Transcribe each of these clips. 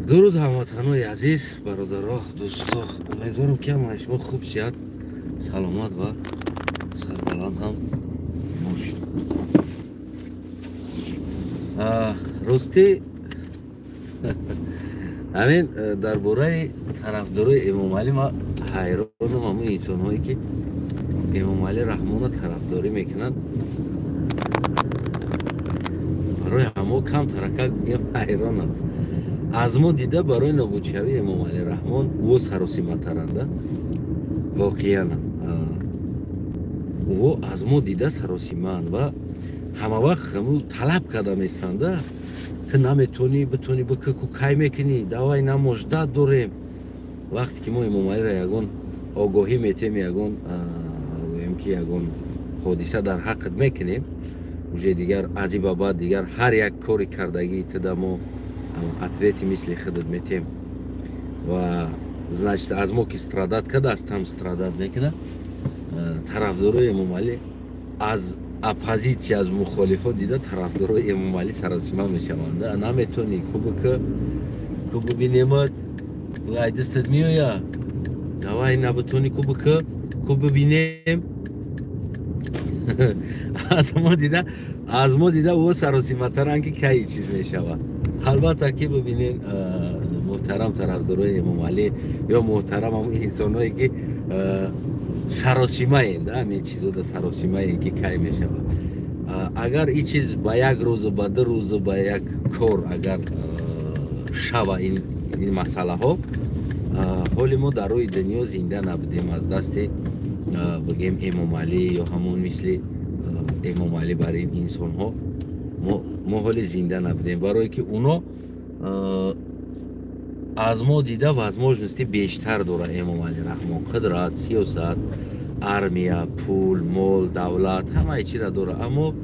Дуруд, ҳамватанои азиз, бародаро, дӯсто. Умедворам, ки ҳамаи шумо хуб, сиҳат, саломат ва сарбаланд ҳам бошед. Ростӣ, ҳамин дар бораи тарафдорои Эмомалӣ ма ҳайронам. Ҳамун инсонҳое, ки Эмомалӣ Раҳмонро тарафдорӣ мекунанд, барои ҳамо кам таракак бигем, ҳайронам. Аз мо дида барои нобудшавии Эмомалӣ Раҳмон ӯ саросиматаранда. Воқеан, ӯ аз мо дида саросимаанд ва ҳама вақт талаб карда местанда: ту наметонӣ, битонӣ бикаку, кай мекунӣ, давай, намождат дорем. Вақте ки мо Эмомалиро ягон огоҳӣ метем, ягон гӯем, ки ягон ҳодиса дар ҳаққат мекунем, уже дигар аз и ба баъд дигар ҳар як кори кардагии туда мо ответи мисли худат метем. Ва значит, аз мо ки страдать кардааст, ҳам страдать мекунад. Тарафдорои Эмомалӣ аз оппозитсия, аз мухолифо дида тарафдорои Эмомалӣ саросима мешаванд: наметонӣ, кубика ку бибинемад, ай дастат меоя, давай, набутонӣ, кубика ку бибинем. Аз мо дида ӯ саросиматаранд, ки кай чиз мешавад. Албатта, ки бибинен, муҳтарам тарафдорои Эмомалӣ ё муҳтарам ҳамн инсонҳое, ки саросимаен, ҳамин чизода саросимаен, ки кай мешавад. Агар ин чиз ба як рӯзу ба 2 рӯзу ба як кор агар шава, ин масъалаҳо, ҳоли мо дар рӯи дунё зинда набудем. Аз дасти, бигем, Эмомалӣ ё ҳамон мисли Эмомалӣ бар ин инсонҳо мо ҳоли зинда набудем, барое ки уно аз мо дида возможности бештар дора Эмомалӣ Раҳмон: қудрат, сиёсат, армия, пул, мол, давлат, ҳамаи чиро дора. Аммо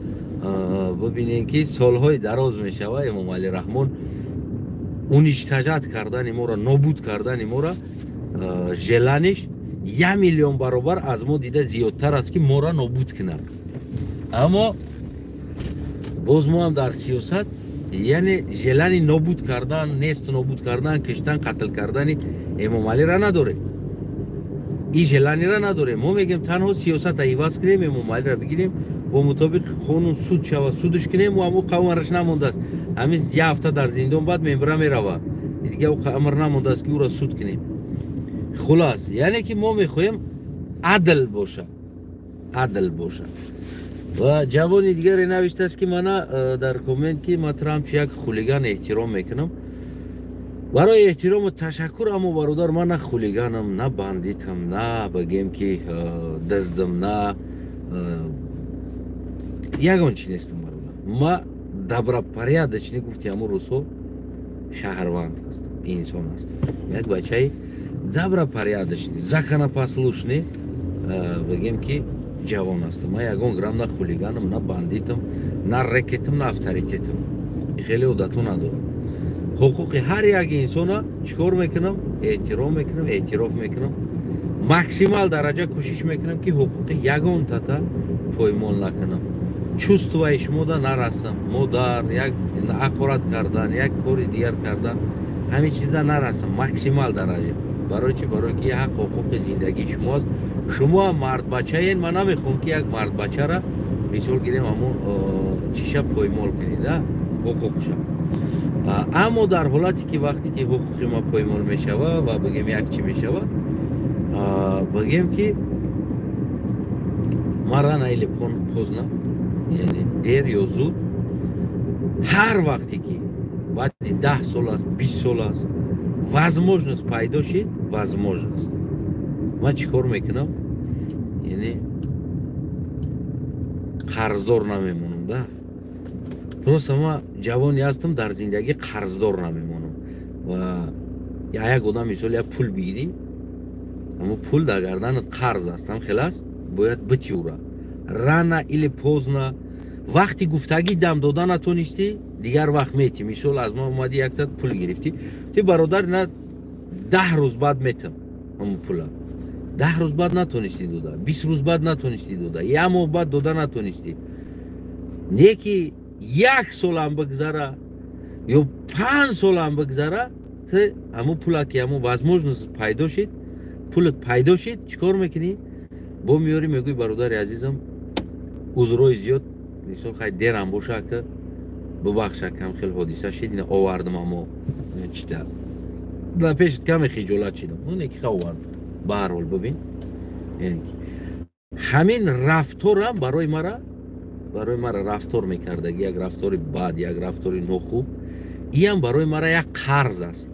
бибинем, ки солҳои дароз мешава, Эмомалӣ Раҳмон уничтожать кардани моро, нобуд кардани моро желаниш 1 миллион баробар аз мо дида зиёдтар аст, ки моро нобуд кунад. Аммо боз мо ҳам дар сиёсат, яъне желани нобуд кардан, несту нобуд кардан, киштан, қатл кардани Эмомалиро надорем, ин желаниро надорем. Мо мегӯем, танҳо сиёсата иваз кунем, Эмомалиро бигирем, бо мутобиқи қонун суд шава, судш кунем. Ҳаму қавмараш намондааст, ҳамин як ҳафта дар зиндон, баъд мембра мерава, дига амр намондааст, ки ӯро суд кунем. Хулас, яъне ки мо мехоҳем адл боша, адл боша. Ва ҷавони дигаре навиштааст, ки мана дар коммент, ки ман туро як хулиган эҳтиром мекунам, барои эҳтирому ташаккур. Аммо, бародар, ман на хулиганам, на бандитам, на бигем, ки даздам, на ягон чи нестам, бародар. Ма добропорядочный, гуфти ҳамун рӯзҳо, шаҳрванд ҳастам, инсон ҳастам, як бачаи добропорядочный, законопослушный, бигем, ки ҷавон ҳастам. Ман ягон грамм на хулиганам, на бандитам, на рэкетам, на авторитетам, хеле одатҳо надорам. Ҳуқуқи ҳар як инсона чӣ кор мекунам? Эҳтиром мекунам, эътироф мекунам, максимал дараҷа кӯшиш мекунам, ки ҳуқуқи ягон тата поймол накунам, чувствои шумода нарасам, модар як ҳақорат кардан, як кори дигар кардан, ҳамин чизда нарасам максимал дараҷа. Барои чи? Барое ки ҳақ, ҳуқуқи зиндагии шумо аст. Шумо ҳам мардбачаен. Ман намехоҳам, ки як мардбачара, мисол гирем, ҳамон чиша поймол кунед, ҳуқуқша. Аммо дар ҳолате ки вақте ки ҳуқуқи ма поймол мешава ва, бигем, як чӣ мешава, бигем, ки ма рано или поздно, яъне дер ё зуд, ҳар вақте ки баъди 10 сол аст, 20 сол аст, возможность пайдо шид, возможность, ман чӣ кор мекунам? Яъне қарздор намемонам да. Просто ма ҷавоне ҳастам, дар зиндагӣ қарздор намемонам. Ва як одам, мисол, як пул бигирӣ, аммо пул дар гарданат қарз аст, ҳам хел аст, бояд битиура рано или поздно. Вақти гуфтагӣ дам дода натонистӣ, дигар вақт метӣ. Мисол, аз ма омадӣ, якта пул гирифтӣ, ти бародар, на, 10 рӯз баъд метам ҳамон пула. 10 рӯз баъд натонистӣ дода, 20 рӯз баъд натонистӣ дода, як моҳ баъд дода натонистӣ, не ки як солам бигзара ё 5 солам бигзара. Ту ҳамун пула ки ҳамун возможность пайдо шид, пулат пайдо шид, чӣ кор мекунӣ? Бо меёрӣ, мегӯӣ: «Бародари азизам, узрҳои зиёд, мисол, хай, дерам боша, ака, бубахш, акам, хел ҳодиса шид, ина овардам, аммо чита дар пешат каме хиҷолат шидам, оне ки ха овардам». Ба ҳар ҳол, бибин, ҳамин рафторам барои мара рафтор мекардаги, як рафтори бад, як рафтори нохуб, иам барои мара як қарз аст.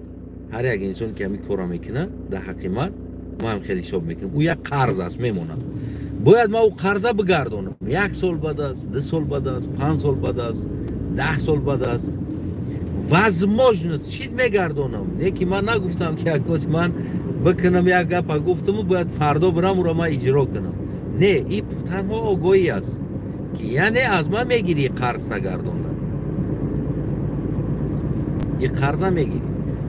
Ҳар як инсон ки ҳамин корро мекунад дар ҳаққи ман, ман хеле ҳисоб мекунам, ӯ як қарз аст, мемонад. Бояд ман ӯ қарза бигардонам, як сол баъд аст, 2 сол баъд аст, 5 сол баъд аст, 10 сол баъд аст, возможность чид, мегардонам. Не ки ман нагуфтам, ки акоси ман бикунам, як гапа гуфтаму бояд фардо бирам, ӯро ман иҷро кунам. Не, и танҳо огоҳӣ аст, ки яъне аз ман мегирӣ қарз, тагардонда и қарза мегирӣ.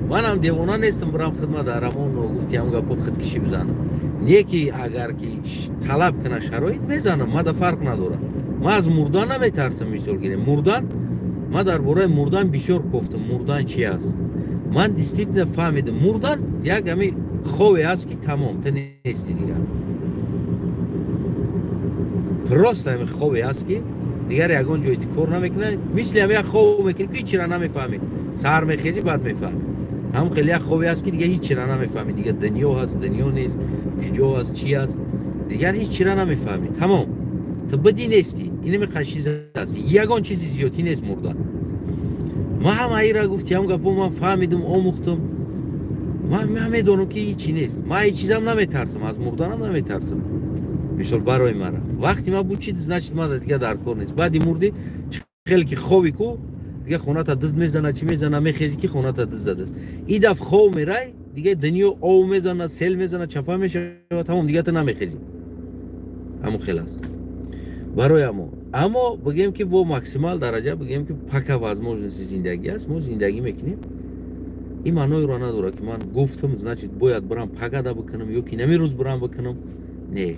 Манам девона нестам, бирам хидмат дар ҳамон гуфти ҳам гапо худкишӣ бизанам. Не ки агар ки талаб кунад шароит, мезанам, мада фарқ надорам. Ман аз мурдан наметарсам. Мисол гирем, мурдан, ман дар бораи мурдан бисёр кофтам, мурдан чи аст. Ман действительно фаҳмидам, мурдан як ҳами хове аст, ки тамом, ту нести дигар, просто ҳами хове аст, ки дигар ягон ҷой кор намекунад. Мисли ҳами як хов мекунӣ, ки ҳечира намефаҳмӣ, саҳар мехезӣ, баъд мефаҳмӣ. Ҳам хеле як хове аст, ки дигар ҳеч чира намефаҳмӣ, дигар дунё ҳаст, дунё нест, куҷо аст, чи аст, дигар ҳеч чира намефаҳмӣ, тамом, ту бидӣ нестӣ. Инами чиз аст, ягон чизи зиёдтӣ нест мурдан. Ман ҳама ира гуфти ҳам гапо ман фаҳмидум, омӯхтум. Ман медонам, ки ҳечи нест. Ман ҳеҷ чизам наметарсам, аз мурданам наметарсам. Мисол, барои мара вақти ман буд, чи значит, ман дигар дар кор нест. Баъди мурдӣ, хеле ки хоби ку, дигар хоната дизд мезана, чӣ мезана, мехезӣ, ки хоната дизд задааст. И даф хов мерай, дигар дунё ов мезана, сел мезана, чапа мешава, тамом, дигар ту намехезӣ. Ҳамон хел аст барои амо. Аммо бигем, ки бо максимал дараҷа бигем, ки пока возможности зиндагӣ аст, мо зиндагӣ мекунем. Ин маъноеро надорад, ки ман гуфтам, значит, бояд бирам пагада бикунам ё ки нами рӯз бирам бикунам. Не,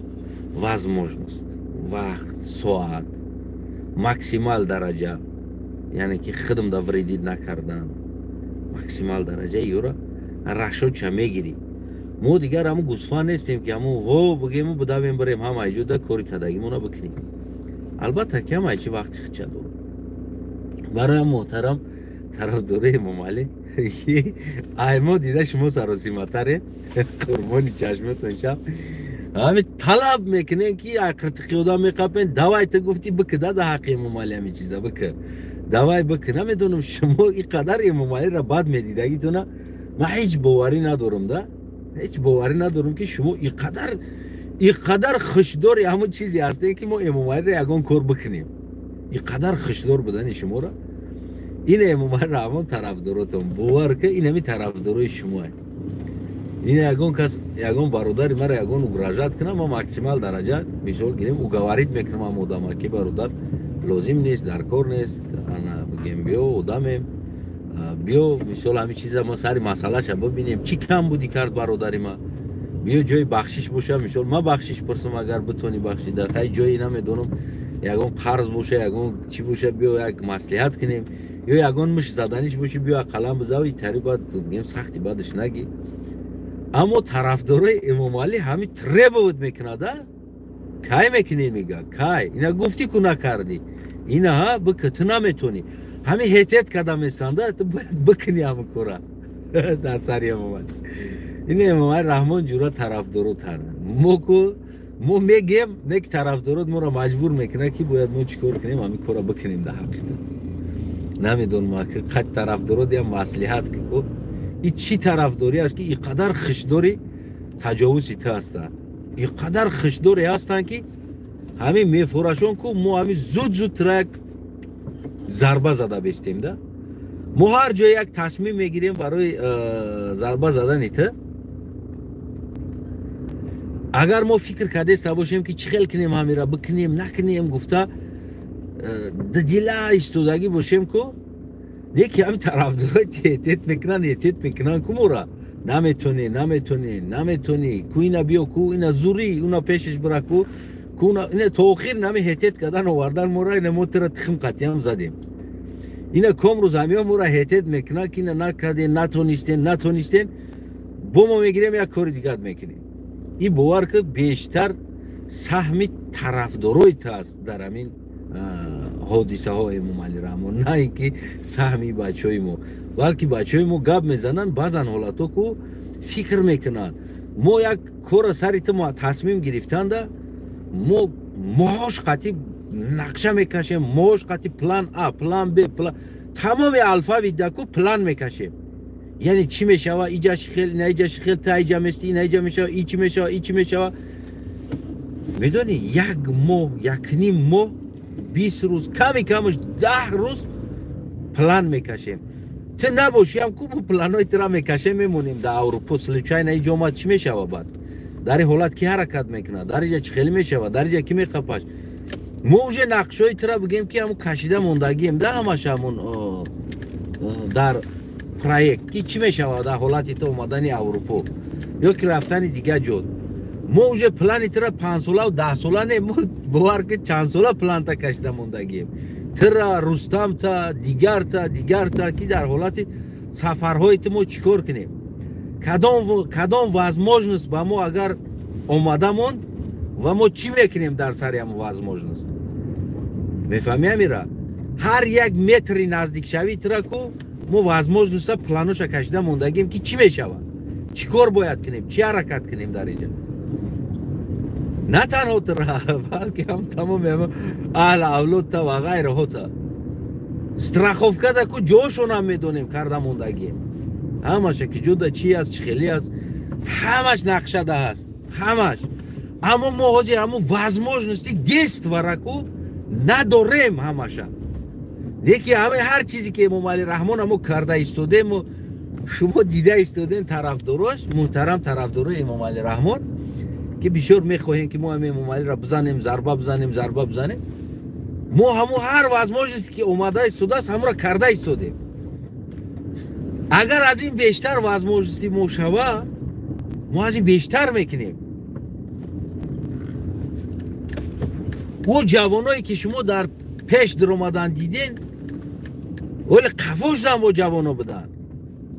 возможность, вақт, соат, максимал дараҷа, яъне ки худам да вредить накардан, максимал дараҷа ёра рашодша мегирӣ. Мо дигар ҳамун гӯсфанд нестем, ки ҳамун ҳо бигему бидавем, бирем, ҳама иҷода кори кардагимона бикунем. Албатта, ки ҳама чи вақти худша дорад. Бароям, муҳтарам тарафдори Эмомалӣ, ай мо дида шумо саросиматаре, қурбони чашматон шав. Ҳами талаб мекунем, ки ай қиртиқи одам меқапен. Давай, ту гуфти, бикида да ҳаққи Эмомалӣ, ҳами чиза бики, давай бики. Намедонам, шумо ин қадар Эмомалиро бад медидагитона, ман ҳеҷ боварӣ надорам да, ҳеҷ боварӣ надорам, ки шумо иқадар хушдори ҳамон чизе ҳастем, ки мо Эмомалиро ягон кор бикунем. Иқадар хушдор будани шуморо, ин Эмомали Раҳмон тарафдоротон, бовар ки ин ҳами тарафдорои шумоа. Ин ягон кас, ягон бародари мара ягон угрожать кунам, ма максимал дараҷа, мисол гирем, уговорить мекунам ам одама, ки бародар, лозим нест, дар кор нест. Ана бигем, биё, одамем, биё, мисол, ҳами чиза мо сари масъалаша бибинем, чӣ кам будӣ кард бародари ма. Биё, ҷои бахшиш боша, мисол, ма бахшиш пурсам, агар битонӣ бахшида. Хай, ҷои намедонам, ягон қарз боша, ягон чӣ боша, биё, як маслиҳат кунем, ё ягон муш заданиш боши, биё, қалам бизав, итари баъд бигем, сахти бадаш нагӣ. Аммо тарафдорои Эмомалӣ ҳами требовать мекунада: «Кай мекунӣ?» Мега: «Кай ина гуфтӣ, ку накардӣ, инаҳа бика, ту наметонӣ». Ҳами ҳетет карда местанда, ту бояд бикунӣ ҳами кора дар сари Эмомалӣ. Ин Эмомалӣ Раҳмон ҷура тарафдоротан. Мо ку мо мегем, не ки тарафдорот моро маҷбур мекунад, ки бояд мо чӣ кор кунем, ҳами кора бикунем дар ҳақиқат. Намедонам, қад тарафдорот ям маслиҳат ку, и чӣ тарафдорӣ аст, ки и қадар хишдори таҷовузи ту ҳастанд, и қадар хишдоре ҳастанд, ки ҳамин мефурашон ку, мо ҳамин зуд зуд тра як зарба зада бестем да. Мо ҳар ҷое як тасмим мегирем барои зарба задани ту. Агар мо фикр кардеста бошем, ки чӣ хел кунем, ҳамира бикунем, накунем гуфта, дила истодагӣ бошем ку, неки ҳами тарафдорой теҳтет мекунанд, эҳтет мекунанд ку мора: «Наметонӣ, наметонӣ, наметонӣ ку, ина биё ку, ина зурӣ, уна пешаш бира ку, ина». То охир нами ҳетет кардан, овардан мора, ина мо тура тихм қатиям задем. Ина комрӯз ҳамиҳо моро ҳетет мекунад, ки ина накардем, натонистем, натонистем, бо мо мегирем як кори дигар мекунем. И бовар ки бештар саҳми тарафдорои ту аст дар ҳамин ҳодисаҳо Эмомалӣ Раҳмон, на ин ки саҳми бачаҳои мо, балки бачаҳои мо гап мезананд, баъзан ҳолатҳо ку фикр мекунанд. Мо як корро сари ту тасмим гирифтанда, мо моҳош қатъи нақша мекашем, моҳош қатъи план А, план Б, план тамоми алфавитда ку план мекашем. Яъне чӣ мешава, иҷаш хел, ина иҷаш хел, та иҷа мести, ина иҷа мешава, и чӣ мешава, и чӣ мешава. Медонӣ, як моҳ, якним моҳ, 20 рӯз, ками камаш 10 рӯз план мекашем. Ту набошиам ку мо планҳои тура мекашем, мемонем дар Аврупо. Случайно иҷо омад, чӣ мешава баъд? Дар ин ҳолат ки ҳаракат мекунад? Дар иҷа чӣ хеле мешава? Дар иҷа ки меқапаш? Мо уже нақшҳои тура бигем ки ҳамун кашида мондагием да ҳамаш ҳамун дар проект ки чӣ мешава дар ҳолати ту омадани Аврупо ё ки рафтани дигар ҷо. Мо уже плани тура 5 солаву 10 сола не, мо бовар ки чандсола планта кашида мондагием. Тира, Рустамта, дигарта, дигарта, ки дар ҳолати сафарҳои ту мо чӣ кор кунем, кадом возможность ба мо агар омада монд ва мо чӣ мекунем дар сари ҳамон возможность. Мефаҳмӣ амира? Ҳар як метри наздикшавии тура ку мо возможность а планоша кашида мондагием, ки чӣ мешавад, чӣ кор бояд кунем, чӣ ҳаракат кунем дар инҷа. На танҳо тура, балки ҳам тамоми аҳл авлодта ва ғайраҳота страховка да ку ҷошонам медонем карда мондагием ҳамаша, ки ҷода чи аст, чӣ хеле аст, ҳамаш нақшада ҳаст, ҳамаш. Аммо мо ҳозир ҳамун возможности действия ра ку надорем ҳамаша. Леки ҳамаи ҳар чизе ки Эмомалӣ Раҳмон мо карда истодему шумо дида истодем, тарафдорош, муҳтарам тарафдорои Эмомалӣ Раҳмон, ки бисёр мехоҳем ки мо ҳам Эмомалиро бизанем, зарба бизанем, зарба бизанем, мо ҳамун ҳар возможности ки омада истодааст, ҳамонро карда истодем. Агар аз ин бештар возможности мо шава, мо аз ин бештар мекунем. О ҷавоное ки шумо дар пеш даромадан диден, вале қафо шудан бо ҷавоно буданд,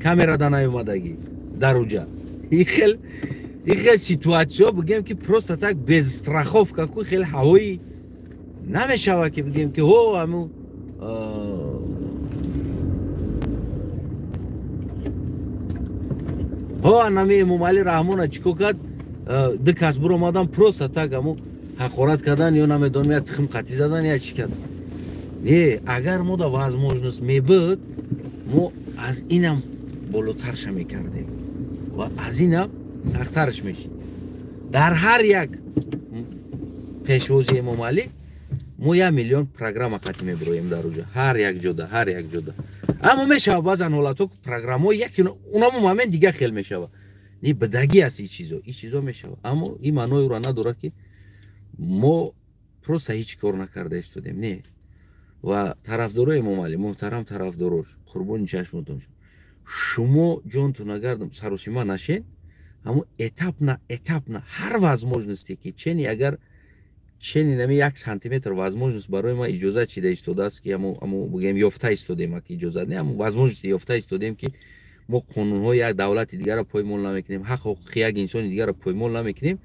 камерада наёмадагӣ дар уҷа. И хел ситуация бигем ки просто так без страховка ку хел ҳавои намешава, ки бигем ки ҳо ҳаму ҳо анами Эмомалӣ Раҳмона чӣ кор кард, ду кас биромадан, просто так ҳаму ҳақорат кардан ё намедонам я тухм қатӣ задан я чӣ кардан. Не, агар мо да возможность мебуд, мо аз инам болотарша мекардем ва аз инам сахттарш мешид. Дар ҳар як пешвози Эмомалӣ мо 1 миллион программа қатӣ мебироем дар уҷа, ҳар як ҷода, ҳар як ҷода. Аммо мешава баъзан ҳолатҳо программаҳо яки унамо момент дигар хел мешава. Не, бадагӣ аст, ин чизо мешава, аммо ин маънои ӯро надорад, ки мо просто ҳеҷ кор накарда истодем. Не, ва тарафдорои Эмомалӣ, муҳтарам тарафдорош, қурбони чашмотон, шумо ҷонтон агардам саросима нашен, ҳамун этапно, этапно ҳар возможности ки чени, агар чени нами 1 сантиметр возможность барои ма иҷозат чида истодааст, ки ҳаму бигем ёфта истодем, ки иҷозат не, ҳаму возможности ёфта истодем, ки мо қонунҳои як давлати дигарро поймол намекунем, ҳақ ҳуқуқи як инсони дигарро поймол намекунем,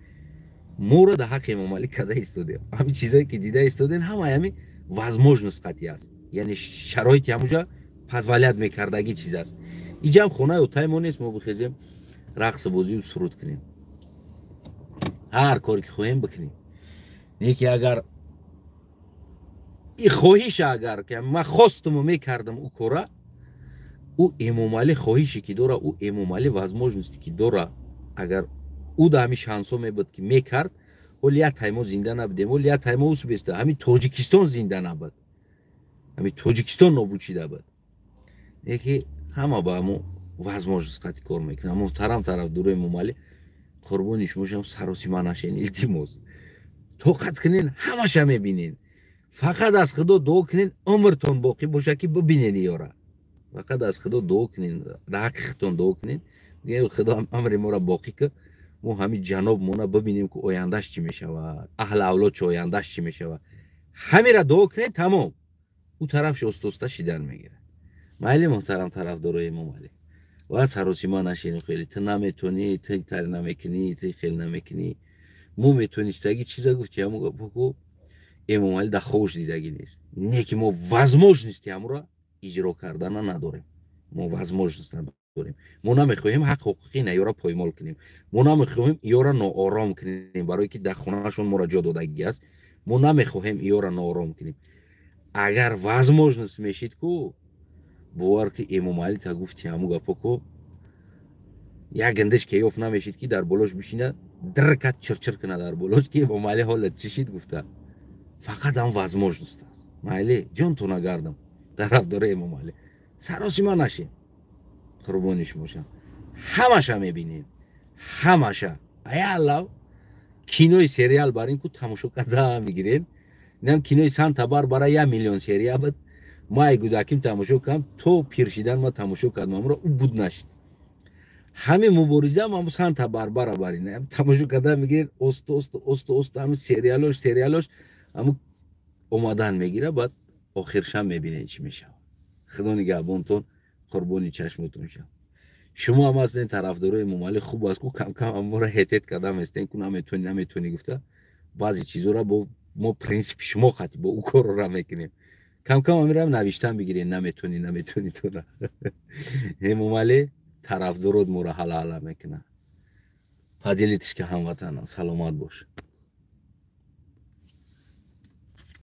моро дар ҳаққи Эмомалӣ карда истодем. Ҳамин чизое ки дида истодем, ҳамаи ҳамин возможность қатъи аст, яъне шароити ҳамуҷа позволять мекардагӣ чиз аст. Иҷам хонаи отаи мо нест, мо бихезем, рақсу бозию суруд кунем, ҳар коре ки хоҳем бикунем. Не ки агар и хоҳиша, агар ки ман хостуму мекардам ӯ кора, ӯ Эмомалӣ хоҳише ки дора, ӯ Эмомалӣ возможности ки дора, агар ӯ да ҳамин шансҳо мебуд ки мекард, ҳоли як таймо зинда набудем, ҳоли як таймо усбеста ҳамин Тоҷикистон зинда набуд, ҳамин Тоҷикистон нобуд шида буд. Леки ҳама ба ҳамо возможность қатъи кор мекунад. Муҳтарам тарафдорои Эмомалӣ, қурбони шумошам, саросима нашен, илтимос, тоқат кунен, ҳамаша мебинен. Фақат аз Худо дуо кунен, умртон боқӣ боша, ки бибинен ёра. Фақат аз Худо дуо кунен, дар ҳаққи худтон дуо кунен, Худо амри моро боқӣ ки мо ҳамин ҷаноб мона бибинем, ки ояндаш чӣ мешавад, аҳли авлод чӣ, ояндаш чӣ мешавад. Ҳамира дуо кунед, тамом. Ӯ тарафш оста-оста шидан мегирад. Майли, муҳтарам тарафдорои Эмомалӣ, ва саросима нашинӣ. Хеле ту наметонӣ, ту тари намекунӣ, ту хеле намекунӣ. Мо метонистагӣ чиза гуфти, ҳамо гапаку Эмомалӣ дар ховш дидагӣ нест. Не ки мо возможности ҳамуро иҷро кардана надорем, мо возможность надорем. Мо намехоҳем ҳақ ҳуқуқи наёра поймол кунем, мо намехоҳем иёра ноором кунем, барое ки дар хонаашон моро ҷо додагӣ аст. Мо намехоҳем иёра ноором кунем. Агар возможность мешид ку, бовар ки, Эмомалӣ та гуфти ҳаму гапо ку як гандеш ке ёфт намешид, ки дар болош бишина, дркат чирчир куна дар болош, ки Эмомалӣ ҳолат чӣ шид гуфта. Фақат ҳам возможность аст. Майли, ҷонтона гардам, тарафдори Эмомалӣ, саросима нашем, қурбони шумошам. Ҳамаша мебинем, ҳамаша. Аяллав кинои сериал бар ин ку тамошо карда мегирен. Инам кинои Санта Барбара 1 миллион серия буд. Ма ай гудаким тамошо кардам, то пир шидан ма тамошо кардам, амро ӯ буд нашид. Ҳамин муборизаам ҳаму Санта Барбара бар ин тамошо карда мегирен, оста оста, оста оста ҳамин сериалош ҳаму омадан мегира. Баъд охиршам мебинед, чӣ мешавад. Худо нигаҳбонтон, қурбони чашмотон шав. Шумо ҳам ҳастен тарафдорои Эмомалӣ, хуб аст ку камкам аморо ҳетет карда местен ку, наметони, наметони гуфта. Баъзе чизора бо мо принсипи шумо хати бо ӯ корора мекунем. Камкам амирам навиштан бигирен, наметони, наметони тора. Эмомалӣ тарафдорот моро ҳала ҳала мекунад. Поделитесь ка, ҳамватанам, саломат бош.